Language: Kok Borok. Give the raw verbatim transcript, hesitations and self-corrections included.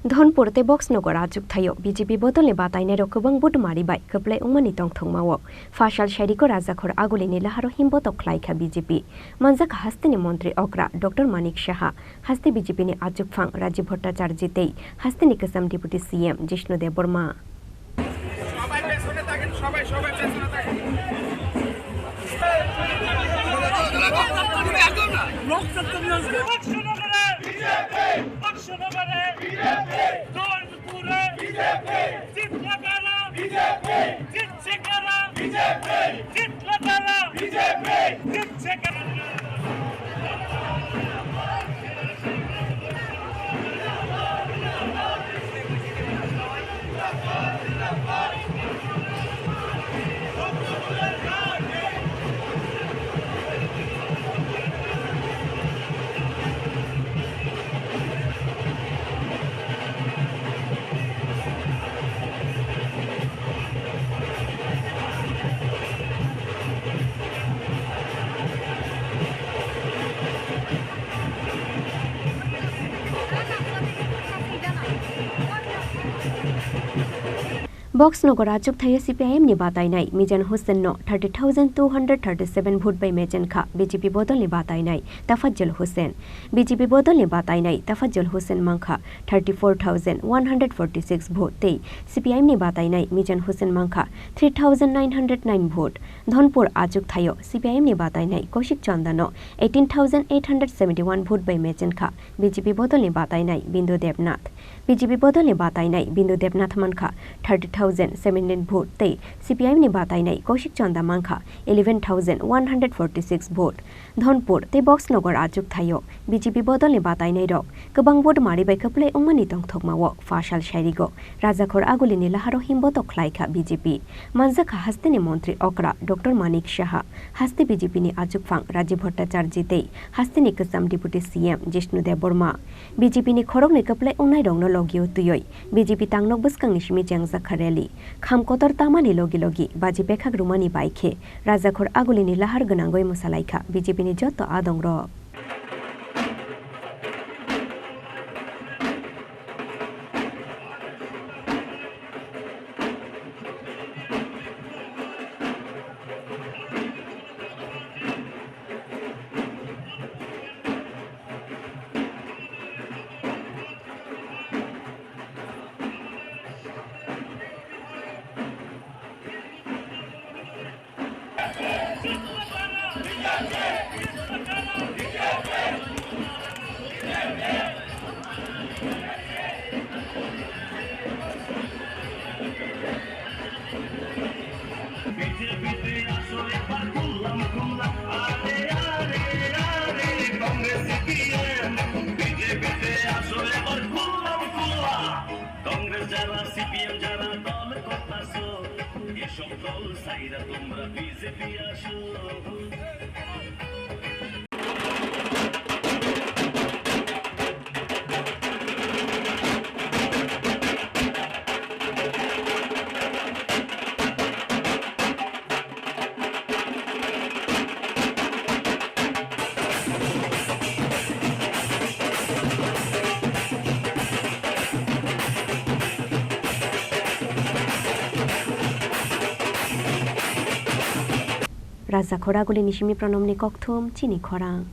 Dhonpur tei Boxnogor achuk thaio B J P bodolni batainairok kwbang budmari bai kwplai wngmani tongthokmao. Phasal sairiko Rajakhor Agulini laharo himbotok khlaikha B J P. Manjakha hasteni montri okra Doctor Manik Saha, haste B J P ni achukphang Rajiv Bhattacharjee tei hasteni kwcham Deputy C M Jishnu Debbarma. সবাই পেছনে থাকেন, সবাই, সবাই পেছনে থাকেন। Boxnogor achuk thaio C P I M ni batainai Mizan Hussain no thirty thousand two hundred thirty seven vote bai mechenkha B J P bodolni batainai Tafajjul Hussain. B J P bodolni batainai Tafajjul Hussain mankha thirty four thousand one hundred forty six vote tei C P I M ni batainai Mizan Hussain mankha three thousand nine hundred nine vote. Dhonpur achuk thaio C P I M ni batainai Kaushik Chanda no eighteen thousand eight hundred seventy one vote bai mechenkha B J P bodolni batainai Bindu Debnath. B J P bodolni batainai Bindu Debnath mankha thirty thousand seventeen vote tei C P I M ni batainai Kaushik Chanda mankha eleven thousand one hundred forty six vote. Dhonpur tei Boxnogor achuk thaio B J P bodolni batainairok kwbang budmari bai kwplai wngmani tongthokmao phasal sairigo Rajakhor Agulini laharo himbotok khlaikha B J P. Manjakha hasteni montri okra Doctor Manik Saha, haste B J P ni achukphang Rajiv Bhattacharjee tei hasteni kwcham Deputy C M Jishnu Debbarma. B J P ni khoroknwi kwplai wngnairokno logio twiwi B J P tangnok bwskangni simi chengjakha rally. Kham kotor tamani logi logi baji pekhak rwmani bai khe Rajakhor Agulini lahar gwnangwi mwsalaikha B J P ni joto adongrok. Congress jara, C P M jara, dol kotha so, esok dol saira tomra B J P aso. Rajakhor Agulini simi Pranamni kokthum chini khorang.